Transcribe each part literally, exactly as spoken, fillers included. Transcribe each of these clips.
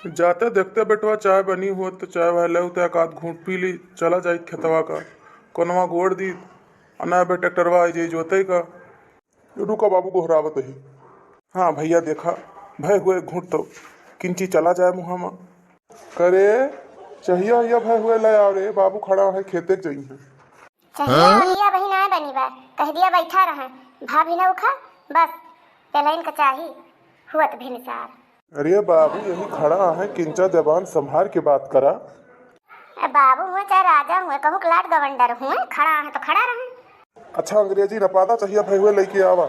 जाते देखते बेटवा, चाय बनी होत तो चाय वाय लेउत, एक आध घूँट पी ली, चला जाइत खेतवा का, कोनवा गोड़ दीत, अना बे ट्रैक्टरवा आई जाई जोतई का। रुका बाबू, गोहरावत ही। हाँ भइया, देखा, भय हुए घूँट तो किंची चला जाए मुँहा मा। करे, चहिया हिया भय हुए ले आव रे, बाबू खड़ा है, खेते के जइहैं। चहिया ओहिया बहिन आए बनी बा, कह दिया बैठा रहे, भा भी न उखा, बस पेलइन का चाही, हुअत भिनसार। अरे बाबू, यही खड़ा है, किंचा जबान संभार के बात करा। ए बाबू हुए चाहे राजा हुए, कहूँ के लाट गवर्नर हुए, खड़ा है तो खड़ा रहे। अच्छा, अंग्रेजी न पादा, चहिया भय हुए लइके आवा।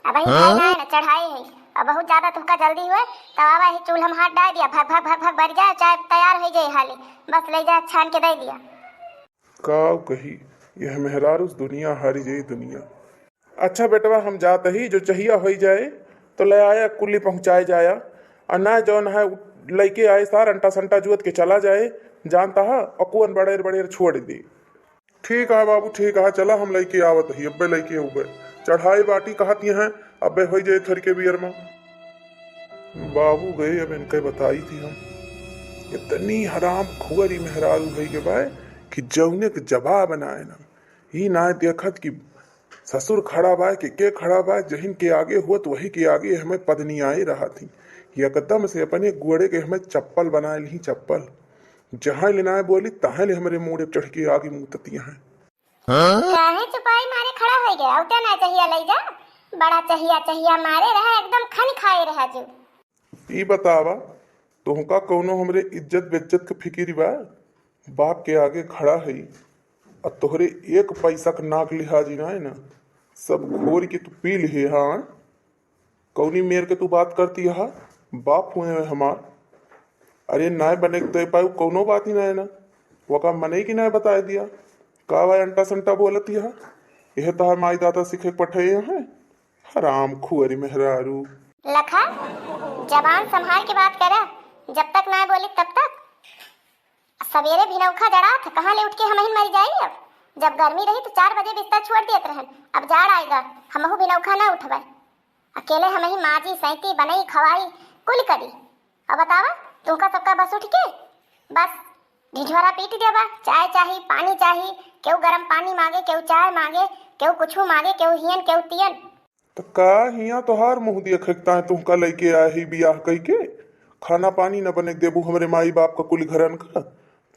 अब ही खाए ना है ना, चढ़ाई है, अब बहुत ज्यादा तुमका जल्दी हुए, तब आवा ही चूल्हा में हाथ डाल दिया, भग भग भग भग बढ़ जाए, चाय तैयार हो जाए हाली, बस ले जा छान के दे दिया। काव कही, यह मेहरारू से दुनिया हारी जाई दुनिया। अच्छा बेटवा, हम जात ही, जो चहिया होई जाए तो ले आया, कुल्ली पहुँचाए जाया, और ना जौन है उ लइके आए सार अंटा संटा जुअत के चला जाए, जानता है अकुअन बड़ेर बड़ेर छोड़ दे। ठीक है बाबू, ठीक है, चला हम लइके आवत ही, अब्बे लइके उबे चढ़ाई बाटी कहत ही हैं, अब्बे होई जाए थोड़ी के बियर में। बाबू गए, अब इनके बताई थी हम, इतनी हराम खुअरी मेहरारू है के बाय कि जौने के जवाब ना है ना। ई ना देखत कि ससुर खड़ा बा कि के खड़ा बा, जहिन के आगे होत वही के आगे हमें पदनी आए रहा थी। एकदम से अपने गोड़े के हमें चप्पल बनाए ली, चप्पल। जहाँ ले ना बोली तहाँ ले हमरे मोड़े चढ़ के आगे मुँह ततिया है। काहे चुपाई मारे खड़ा होई गया? उठे ना चाहिए, लई जा। बड़ा चाहिया चाहिया मारे रहा, एकदम खन खाए रहा जो। ई बतावा, तोहका कौनो हमरे इज्जत बेज्जत के फिकिर बा? बाप के आगे खड़ा हई, आ तोहरे एक पैसा के नाक लिहाजी ना है ना, सब घोर के तू पी लिहे, हाँ? कौनी मेर के तू बात करती हा? बाप हुए हैं हमार। अरे नाय बने के दे पाए, कौनो बात ही ना है ना, वका मने की नाय बताए दिया। का भाई अंटा संटा बोलती हा? यह तोहार माई दादा सीखे के पठे हैं। हराम खुअरी मेहरारू। लखा, जबान संभाल के बात करा, जब तक ना बोली तब तक। सवेरे भिनौखा जड़ात, कहाँ ले उठ के हमहिन मर जाई अब। जब गर्मी रही तो चार बजे बिस्तर छोड़ देत रहन, अब जाड़ आएगा, हमहू भिनौखा ना उठबे। अकेले हमही माजी, सैती, बनई, खवाई, कुल करी। अब बतावा, तुमका सबका बस उठ के बस ढिढोरा पीट देबा, चाय चाही, पानी चाही, केहू गरम पानी मांगे, केहू चाय मांगे, केहू कुछू मांगे, केहू हियन, केहू तियन। त का हियां तोहार मुंह देखे के ताय तुहका लइके आए ही बियाह कइके? खाना पानी न बने के देबू हमरे माई बाप का कुल घरन का,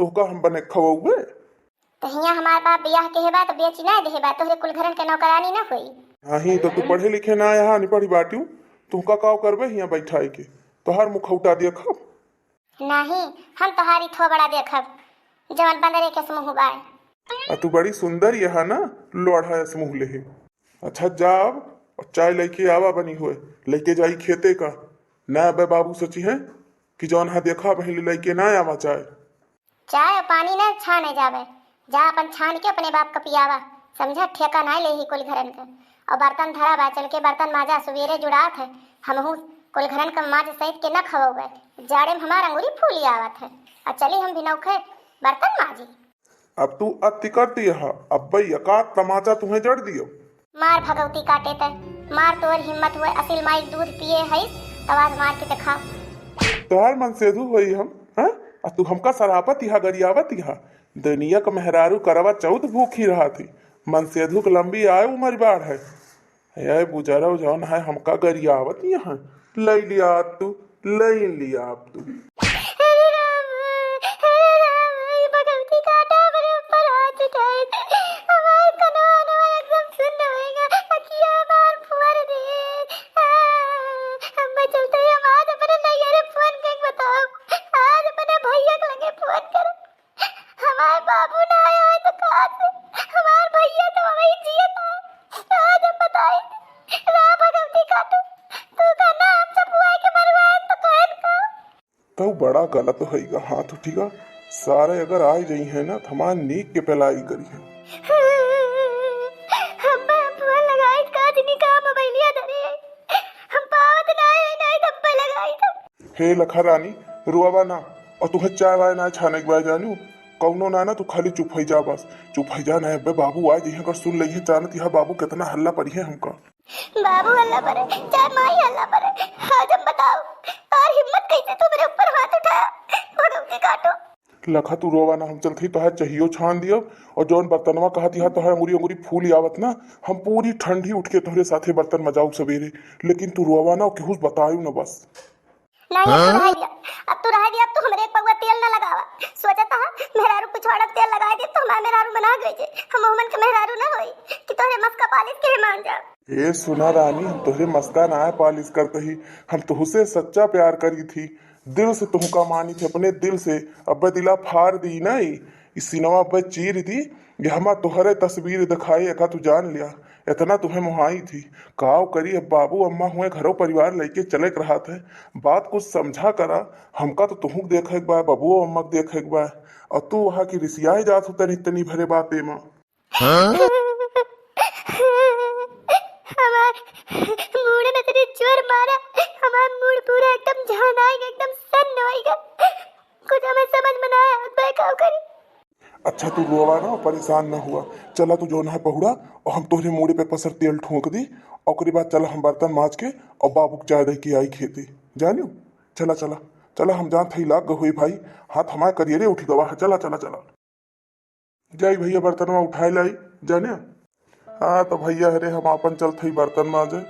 तुहका हम बने के खवउबे? त हियां हमार बाप बियाह के हेबा त बेची ना देहे बा, तोहरे कुल घरन के नौकरानी न होई। नहीं तो तू पढ़े लिखे ना यहाँ, नहीं पढ़ी बाटियो, तुहका काव करबे हियां बैठाई के, तोहार मुखौटा देखब। नाही, हम तोहारी थोबड़ा देखब, जवन बंदरे के समूह बाय। आ तू बड़ी सुंदर यहा ना, लोढ़ा समूह लेहे। अच्छा जाब और चाय लइके आवा बनी हुए, लइके जाई खेते का। ना अबे बाबू सोची है कि जौन हा देखा वही लइके ना आवा चाय। चाय और पानी ना छाने जावे, जा अपन छान के अपने बाप का पियावा, समझा? ठेका ना ले ही कुल घरन का। और बर्तन धरा बा, चल के बर्तन माजा, सुबेरे जुड़ात है, हमहू कुल घरन का माज सहित के ना खवउबे, जाड़े में हमार अंगुरी फूली आवत है। और चली हम भिनौखे बर्तन माजी। अब तू अति करती है, अब भाई एकाध तमाचा तुम्हें जड़ दियो। मार भगवती काटे ते, मार तोर हिम्मत हुए, असिल माई दूध पिए हईस, तब आज मार के देखा। तोहार मनसेधु होई हम, हैं? आ तू हमका सरापत यहाँ गरियावत यहाँ। दुनिया का मेहरारू करवा चौथ भूखी रहा थी, मनसेधु के लंबी आय उमर बाढ़ है। ए बुजरव जौन है हमका गरियावत यहाँ। लई लिया अब तू, लई लिया अब तू। अरे राम, अरे राम, ये भगवती काटा मेरे ऊपर हाथ उठाए। हमार कनवा, कनवा एकदम सुन्न होएगा। अखिया हमार फुअर दे। आ, हम चलते ही हम आज अपने नैहरे फोन करके बताओ। आज अपने भैया के लगे फोन करो। हमार बाबू ना आया तो कहाँ से? हमार भैया तो वही जियत है। आज हम बताई। राम भगवती काटो। तू का नाम छपवाए के मरवाए तो कहन का? तो बड़ा गलत होइगा, हाथ उठिगा। सारे अगर आइ जइहैं ना, तो हमार नीक के पेलाई करिहैं। हम फोन लगाई का जिनी का मोबाइलिया धरे। हम पावत ना है, ना धब्बा लगाई तो। हे लखा रानी, रोवा ना, और तुहे चाय वाय ना छाने के बाद जानू, कौनो ना ना, तू खाली चुप होइ जा बस, चुप होइ जा ना। अबे बाबू आइ जइहैं, अगर सुन लइहैं, जानत यहाँ बाबू कितना हल्ला पड़िहैं हमका। बाबू हल्ला पड़े, चाहे माई हल्ला पड़े, आज हम बताओ, और हिम्मत कैसे तू मेरे ऊपर हाथ लखा तू रोवा ना, हम चलत ही तोहार चहियो छान दियब, और जौन बर्तनवा कहत यहाँ तोहार अंगुरी अंगुरी फूल आवत ना, हम पूरी ठंडी उठ के तोहरे साथे बर्तन मजाउब सवेरे, लेकिन तू रोवा ना, केहू से बतायू ना बस। नहीं, अब तू रह दिया, अब तू रह दिया, अब तू हमरे एक पौवा तेल ना लगावा। सोचत हा मेहरारू पिछवाड़ा के तेल लगाए दे तो हमार मेहरारू मना गई जे, हम ओहमन के मेहरारू ना होई कि तोहरे मस्का पालिश के मान जा। ए सुना रानी, हम तोहरे मस्का ना पालिश करत ही, हम तोहसे सच्चा प्यार करी थी, दिल से तुहका मानी थी, अपने दिल से। अब्बे दिला फाड़ दी ना, ई, ई सीनवा अब्बे चीर दी, ये हमा तोहरे तस्वीर दिखाई, एका तू जान लिया, इतना तुहे मोहाई थी। काव करी, अब बाबू अम्मा हुए घरो परिवार लेके चले के रहत है, बात कुछ समझा करा, हमका तो तुहूक देखे के बा, बबुओ अम्मा के देखे के बा, और तू वहाँ की रिसियाए जात हो तनी तनी भरे बाते में। हाँ? हमार मूड़ में इतनी जोर मारा, हमार मूड़ पूरा एकदम झनाएगा, एकदम सन्न होएगा। कुछ हमें समझ में ना आया, अब मैं का करी? अच्छा, तू रोवा ना, परेशान ना हुआ। चला, तू जौन है पहुड़ा, और हम तोहरे मूड़े पे पसर तेल ठोंक दी, और ओकरे बाद चला हम बर्तन माज के और बाबू के चाय दे के आई खेते, जानियो। चला, चला, चला, हम जानत हई लाग हुई भाई, हाथ हमार करियरे उठ गवा है। चला, चला, चला। जाई भैया, बर्तनवा उठाए लाई, जाने। हाँ, तो भैया, हरे हम आपन चलत हई बर्तन माजे।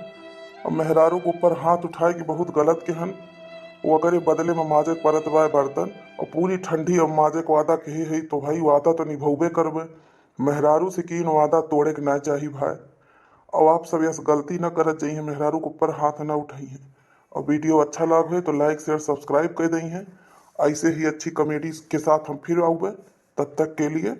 अब मेहरारू के ऊपर हाथ उठाए कि बहुत गलत के हन। वो ओकरे बदले में माजे के परत बा बर्तन, और पूरी ठंडी अब माजे के वादा कहे हई, तो भाई, वादा तो निभौबे करबे। मेहरारू से कीन वादा तोड़े के ना चाही भाई। और आप सब यस गलती न करत जाइए, मेहरारू के ऊपर हाथ न उठाइए। और video अच्छा लाग है तो like, share, subscribe कर दइहे। ऐसे ही अच्छी comedy के साथ हम फिर आउबे, तब तक के लिए